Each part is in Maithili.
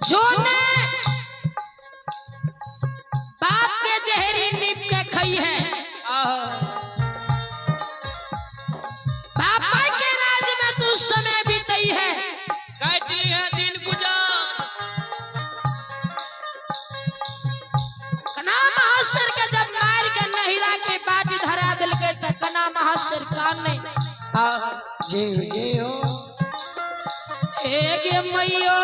जो ने बाप के देहरी नीप के खई है, बापा के राज में तू समय बीतई है। काट ली है दिन गुजार। कना महाशर के जब मार के नहिरा के बाट धरा दिल के त कना महाशर कान नहीं। जी जी हो। एक मैयो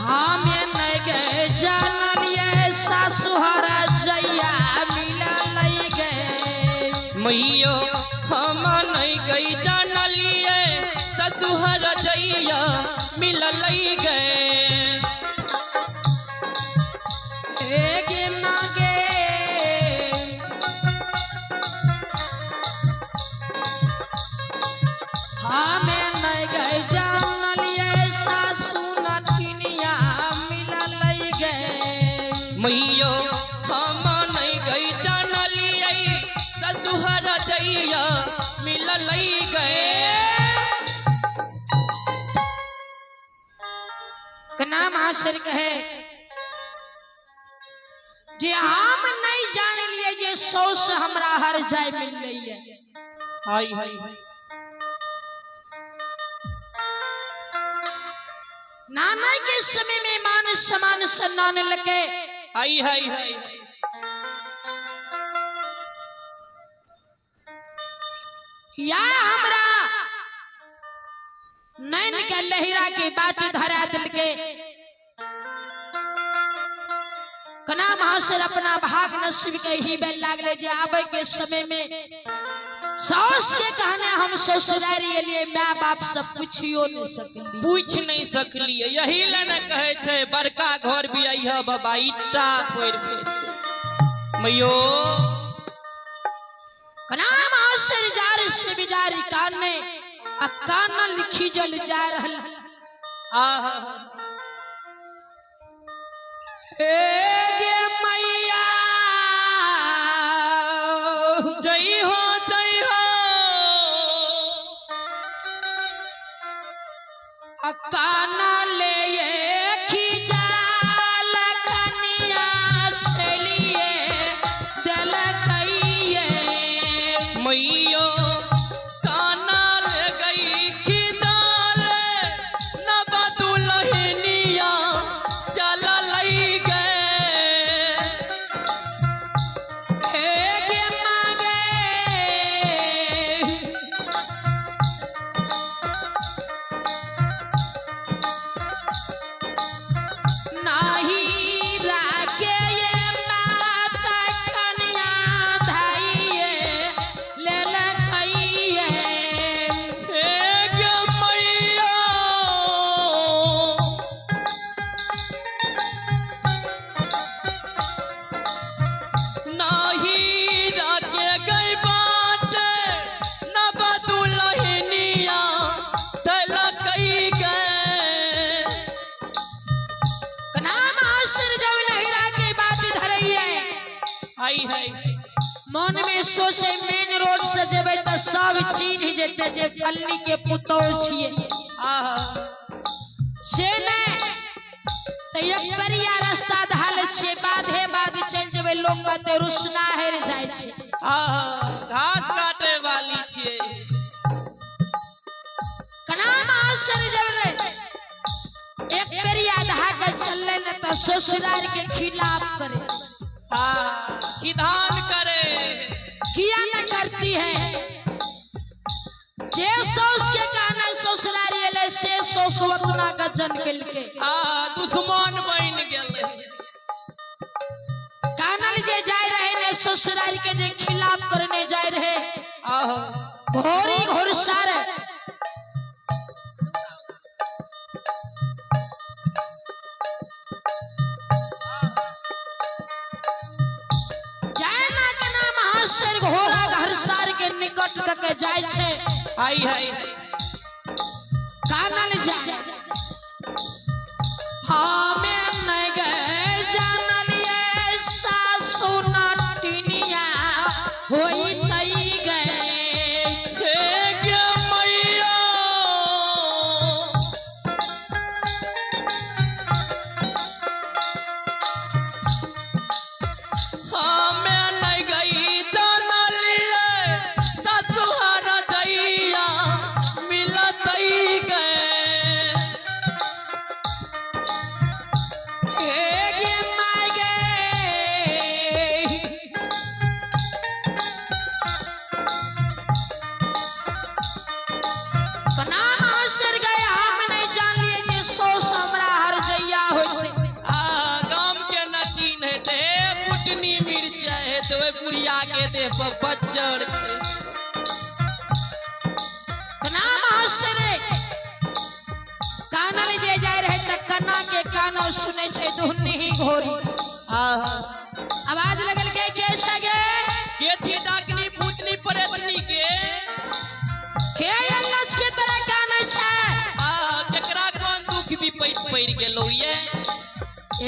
हमें नहीं गए जानलिए सासुहरा जैया मिला लई गए। मैयो हम नहीं गई जानलिए ससुहर जैया मिल लई गए। एक मांगे हमें नहीं गए जानलिए सासु नटिनिया मिला लई गए। मैयो हम नहीं गई जानलिए ससुहर जैया मिल लई गए। कना महाशर कहे जे हम नहीं जान लिए जे सौ से हमरा हर जाय मिल रही है। हाय हाय हाय। नाना के समय में मान समान सन्नान लगे। हाय हाय हाय। या हमरा नैन के लहिरा के बाट धरा दिल के कना महाशर अपना भाग नसीब के ही बेल लागले जे आवे के समय में सास के कहने हम ससुरारी लिए माँ बाप सब पूछियो नहीं सकली। पूछ नहीं सकलिए। यही ले न कहे छे बड़का घर भी आई है बाबा ईटा फोड़ फोड़। मैयो कना महाशर जार से बिजारी काने आ कान लिखी जल जा रहल। आहा हे गे मैया जय हो जय हो। काना ले ये खिचाल कनिया चलिए दलकइये। मैयो काना ले गई खिचाल न बदुलहिनिया चल लई गए। हे गे मांगे नाही राके ये माता कन्या धाइये ललकइये। हे गे मैया नाही राके गई बाट न बदुलहिनिया तलकई गए। कना महाशर जब नहिरा के बाट धरइये हाय हाय। मन में सोचे मेन रोड से जेबै त सब चिन्ह जेते जे फलनी के पुतोह छिए। आहा से नहीं त एक बरिया रास्ता धाल छे बाधे बाध चल जेबै लोग कहते रुसना हेर जाय छे। आहा घास काटे वाली छिए। कना महाशर जब रे एक बेरिया धा के चलले न त ससुराल के खिलाफ करे। हाँ खिदान करे किया न करती है जे सौस के कहना ससुराल एले से सौस वतना गजन के। हाँ दुश्मन बन गेले। कानल जे जाय रहे ने ससुराल के जे खिलाफ करने जाय रहे। आहा घोरी घोरसार जाय ना कना महाशर घोड़ा घरसार के निकट तक जाय छे। हाय हाय। कानल जाय हमें नहीं गए जानलिए सासु नटिनिया होई तई गए। पर बज्जर खसि कना महाशय कानल जे जाय रहे त कना के कानल सुनै छै दुहनी घोरी। आहा आवाज लगल के के छगे के थी डाकनी भूतनी प्रेतनी के के अल्लाह के तरह कानै छै। आ केकरा कोन दुख विपैत पड़ि गेलो ये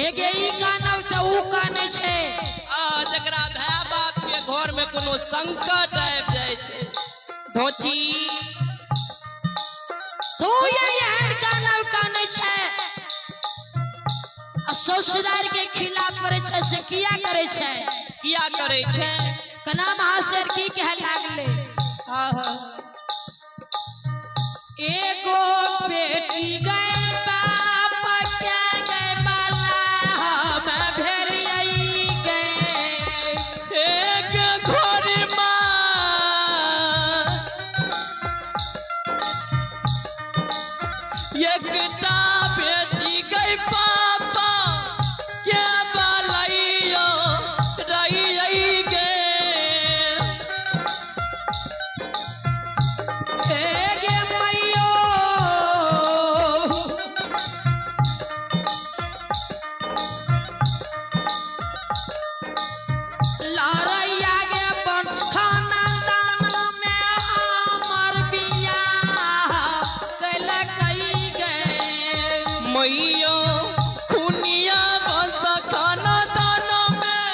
एगे ई कानव त ऊ कानै छै। आ जकरा भाय बाप के घर में कोनो संकट आबि जाइ छै धोची तू ये एहन कानव कानै छै आ ससुराल के खिलाफ करै छै से किया करै छै किया करै छै। कना महाशय की कहे लागले आहा एगो बेटी गए बाप के गए बाला हम भेलियै गए एक घर माँ एकटा बेटी गई पापा के बलैयो रही गे एगे मैयो लड़ैया गे बंश खाना दाना में हमर बियाह कैलकै गे मैयो खुनिया बंस खाना दाना में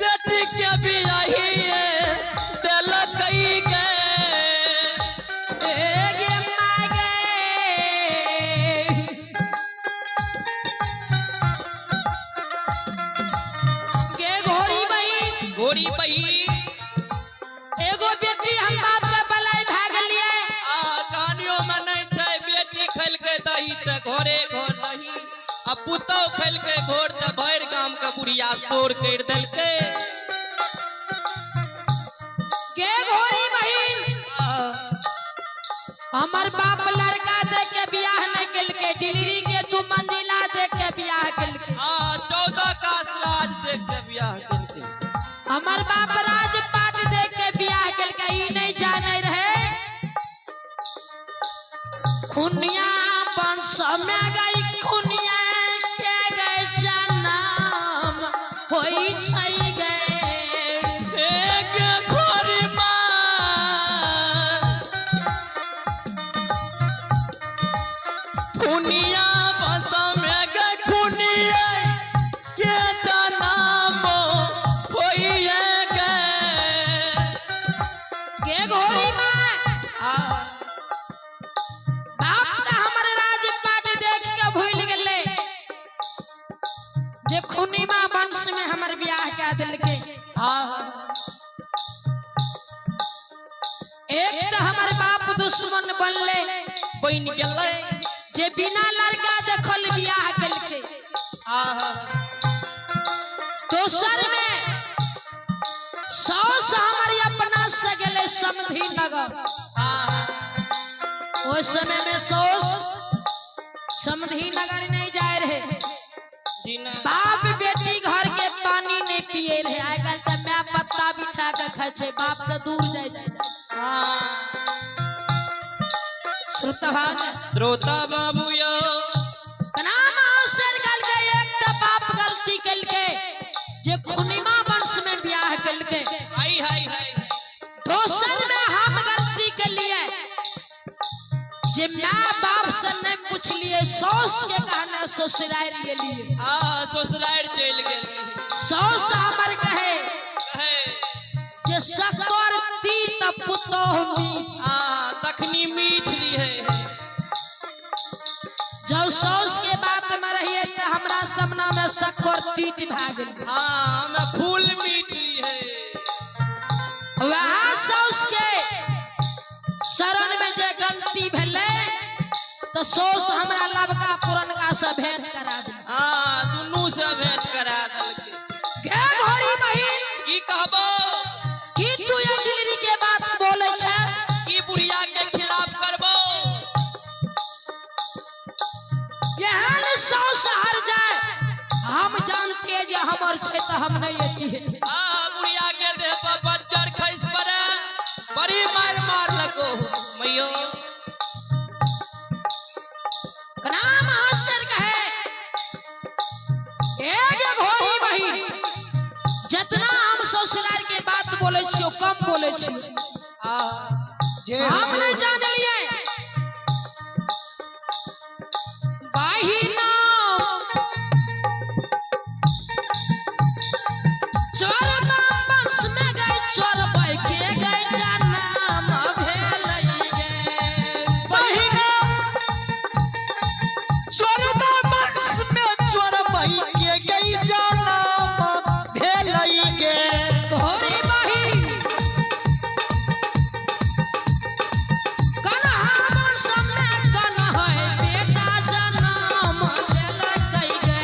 बेटी के बियाहिए देलकै गे एगे माय गे गे घोड़ी बहिन गोरी बही एगो बेटी हम बाप के बलाई भए गेलियै। आ कहानियों में नहीं छै बेटी खेलकै दही तऽ घरे घर नहीं आ पुतहु खेलकै घोर तऽ भरि गाम के बुढ़िया शोर करि देलकै। गे घोड़ी बहिन आ, हमर बाप लड़का दे के बियाह नहीं केलकै डिलीवरी के 2 मंजिला दे के बियाह केलकै। आ 14 कास लाज देख के बियाह केलकै। हमर बाप राजपाट देख के बियाह केलकै ई नहीं जाने रहे खुनिया वंश में गई खुनिया के गई जनम होई छै गे एक घर माँ खुनिया बस में गई खुनिया के जनम होइए गे। गे घोड़ी माँ आ बाप त हमर राजपाट देख के भूल गेलै जे खुनिमा वंश में हमर बियाह कए देलकै। आ एक त हमर बाप दुश्मन बनले बनि गेलै जे बिना लड़का देखल बियाह केलकै। आहा दोसर में साउस हमर अपना से गेलै समधी नगर। आहा ओहि समय में साउस समधी नगर नहीं जाए रहे जी ना बाप बेटी घर के पानी नहीं पिए रहे। आइ काल्हि तऽ my पत्ता बिछा के खाइ छै बाप तऽ दूर जाइ छै। श्रोता भाग श्रोता बाबू यो कना महाशय कहलकै एक तऽ बाप गलती केलकै जे खुनिमा वंश में बियाह केलकै। हाय हाय हाय दोसर में हम गलती केलिए जे my बाप से नहीं पूछलिए साउस के कहना ससुराल गेलिए। आ ससुराल चलि गेल साउस हमर कहे कहे जे शक्कर तीत पुतोह मीठ। आ तखनी मीठ रहे जब साउस के बात में रहिए त हमरा सामना में शक्कर तीत भए गेल। आ हमें फूल मीठ रहे वहाँ साउस के शरण में जे गलती भेलै त साउस हमरा लबका पुरनका से भेंट करा देल। आ दुनू से भेंट करा देलकै। गे घोड़ी बहिन की कहबो की तू ये डिलीवरी के बात बोलै छै की बुढ़िया के खिलाफ करबो एहन साउस हर जाए हम जानते जे हमर छै त हम नहीं एतिहे। आ बुढ़िया के देह पर बज्जर खसि बड़ी मार मारलको मैयो। कना महाशय कहे एक घोड़ी बहिन जितना हम ससुराल के बात बोले छियो कम बोले छियो। हम नहीं जानलिए बहिना चोरबा वंश में गए चोरबै के गए जनम भेलै गे। बहिना चोरबा वंश में चोरबै के गई जनम भेलै गे। घोड़ी बहिन कन्हा वंश में कन्है बेटा जनम लेलकै गे।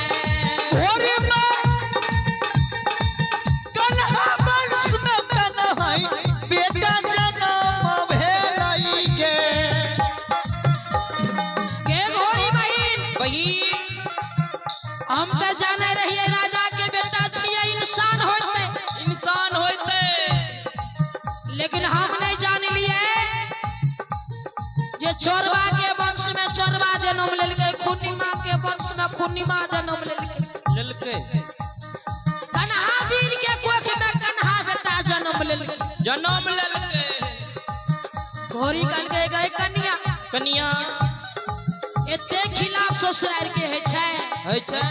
घोड़ी में कन्हा वंश में कन्है बेटा जनम भेलै गे। के घोड़ी बहिन बहिन हम तो जाने रहिए राजा के बेटा छियै इंसान होते इंसान होते, लेकिन हम नहीं जान लिए जे चोरबा के वंश में चोरबा जन्म लेलकै, खुनिमा के वंश में खुनिमा जन्म लेलकै लेलकै। कन्हा वीर के कोख में कन्हा बेटा जन्म लेलकै जन्म लेलकै। घोड़ी कहलकै गई कन्या कन्या एते खिलाफ ससुराल के होइ छै होइ छै।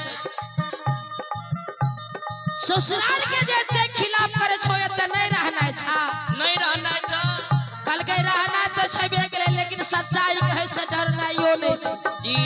ससुराल के जे एते खिलाफ करे छौ एते नहीं रहना छा नहीं रहना छा। कहलकै रहना तो छेबे करे लेकिन सच्चाई कहे से डरना यो नहीं छै। जी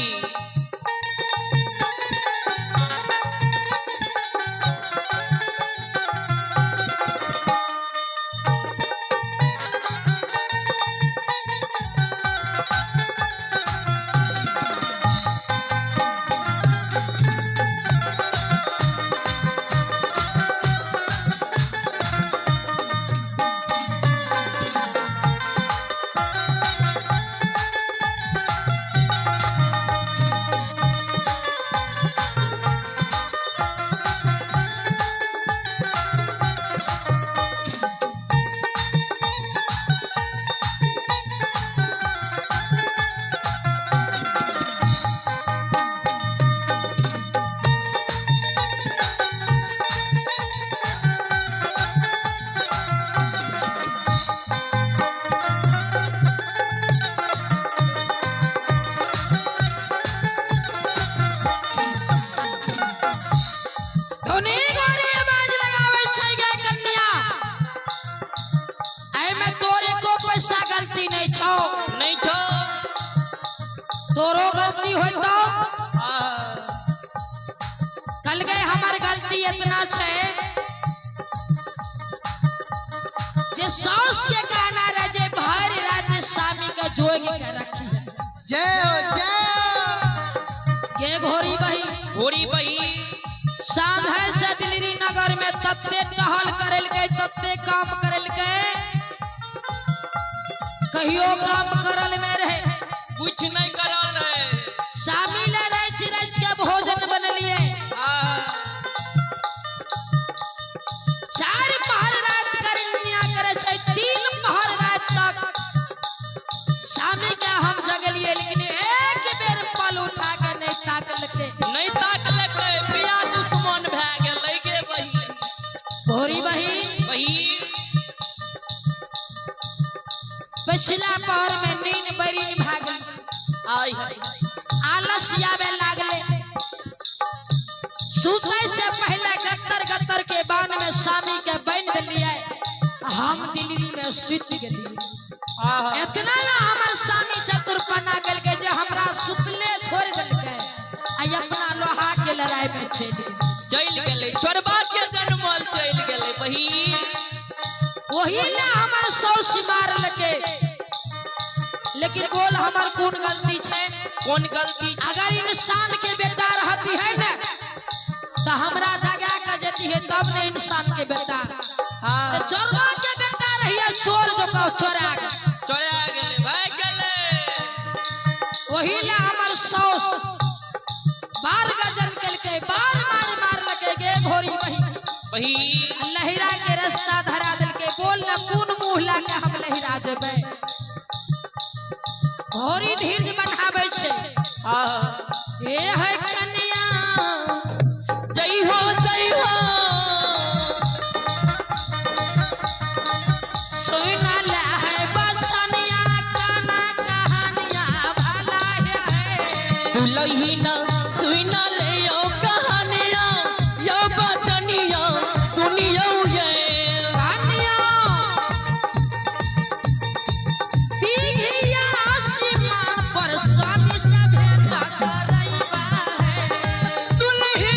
धोनी गोरी आवाज लगावे छै गे कन्या एमे तोरे को पैसा गलती नहीं छौ नहीं छौ। तोरो गलती होई तो कल गए हमार गलती इतना छै जे सास के कहना रहे जे भर रात स्वामी के जोग के रखी। जय हो जय के घोड़ी बही घोड़ी बही साँझ से दिल्ली नगर में तत्ते टहल करलकै तत्ते काम करलकै कहियो काम करल नहीं रहे कुछ नहीं करल रहे। शामिल रच रच के भोजन बनलिए 4 पहर रात करनिया करे छै 3 पहर रात तक स्वामी के हम जगलिए लेकिन एक बेर पल उठा के नहीं ताकलकै नहीं ताकलकै। प्रिया दुश्मन भए गेलै गे बहिन। भोरी बहिन बहिन पिछला पहर में नींद बरीन भए गेल आय आलस आवे लागले। सुतै से पहले गत्तर गत्तर के बान में स्वामी के बांध दिलिए हम दिल्ली में सुत गेलिए। इतना ना हमर स्वामी चतुरपना गेलकै जे हमरा सुतले छोड़ देलकै आ अपना लोहा के लड़ाई में चलि गेलै चलि गेलै चोरबा के जनमल चलि गेलै बहिन। वही ना हमर सौस मारलकै लेकिन बोल हमर कोन गलती छै कोन गलती। अगर इंसान के बेटा रहती है ना तो हमरा जगा के जती है तब ने इंसान के बेटा। हाँ तो चोरबा के बेटा रहिए चोर जो कहो चोरा चोरा गेलै भाग गेलै। वही ना हमर सौस बार गजन केलकै बार मार मारलकै गे घोड़ी बहिन बहिन लहिरा के रास्ता धरा देलकै। बोल ना कोन मुँह ला के हम लहिरा जेबै। घोड़ी धीरज बन्हाबै छै। आहा। हे है कन्या, जय हो जय हो। सुनल है बसनिया काना कहानिया भला है। दुलही ना सुना ले यो कहानिया यो बचनिया सुनियो ये। कन्या दीघिया सीमा पर स्वामी से भेंट करैबा है। दुल्ही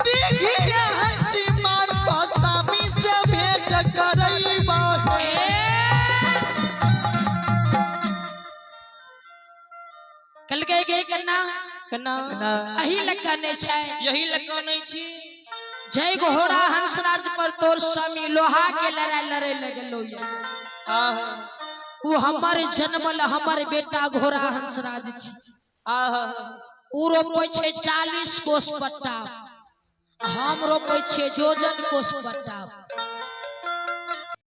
देखिए हसी मार स्वामी से भेंट करैबा है। कहलकै गे कन्ना, कना अही लग नहि छै। यही लगा नहीं छी। जय घोड़ा हंसराज पर तोर स्वामी लोहा के लड़ाई लड़े लगलो ये। आहा। उ हमर जन्मल हमर बेटा घोड़ा हंसराज छी। आहा। उ रोपै छै 40 कोस पट्टा, हम रोपै छियै जोजन कोस पट्टा।